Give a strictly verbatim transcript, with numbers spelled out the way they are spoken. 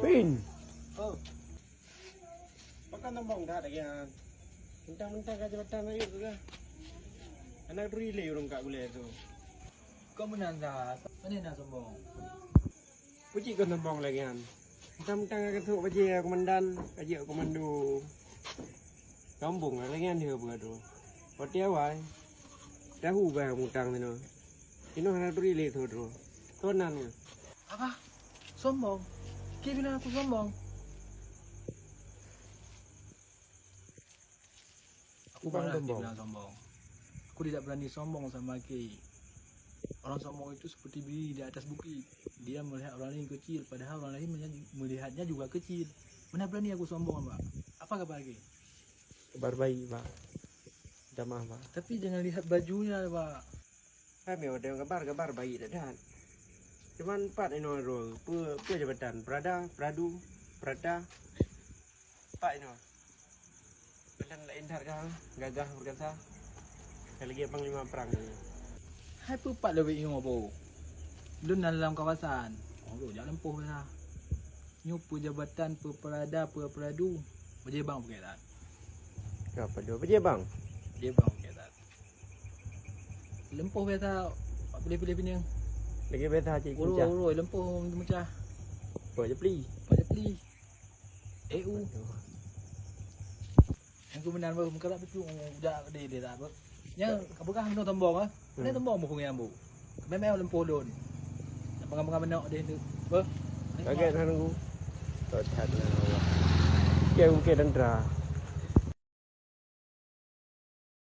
In. Oh. Pakon sombong that lagèe nyan? Mentang-mentang ka jabatan rayeuk tu kah? Hana turi lé ureueng ka gulèe tu. Kon meunan that, pane na sombong? Peue cit kon sombong lagèe nyan? Mentang-mentang ka keutok bajèe komandan, ka jeuet komando. Sombong lagèe nyan dia buat tu. Watèe awai, tahu bah mutang tu. Inoe hana turi lé tu tu. Tonan nyoe. Apa? Sombong? Kira bilang aku sombong? Aku Bukan malah sombong. Dibilang sombong. Aku tidak berani sombong sama Ki. Orang sombong itu seperti biri di atas bukit. Dia melihat orang lain kecil, padahal orang lain melihat- melihatnya juga kecil. Mana berani aku sombong, Pak? Apa kabar Ki? Kabar baik, Pak. Damah, Pak. Tapi jangan lihat bajunya, Pak. Hai, meu ada kabar, kabar baik dah, dah. Cuman pat inoe droe, peue, peue jabatan? Prada, Pradu, Prada. Pat inoe. Badan laén that kah, gagah perkasa. Lagi panglima perang ni. Hai peupat lewat inoe, Bo. Lôn na lam kawasan. Oh, jak lempoh biasa. Nyoe peujabatan, peuperada, peuperadu. Bajèe bang pakai that. Ka padua bajèe bang? Bajèe bang pakai that. Lempoh biasa, pilih-pilih pineung. Lagi biasa cik Uroi, cincah. Uroi, lempoh meucah. Apa je peli? Apa je peli? E U. Aduh. Yang tu benar baru muka tak betul, dah dia dia tak apa. Yang apa kah kena tombong ah? Kena Hmm. tombong buku yang bu. Memang lempoh lon. Pegang-pegang menok dia tu. Apa? Kaget lah nunggu. Kau chat lah Allah. Okey, okey, tentera.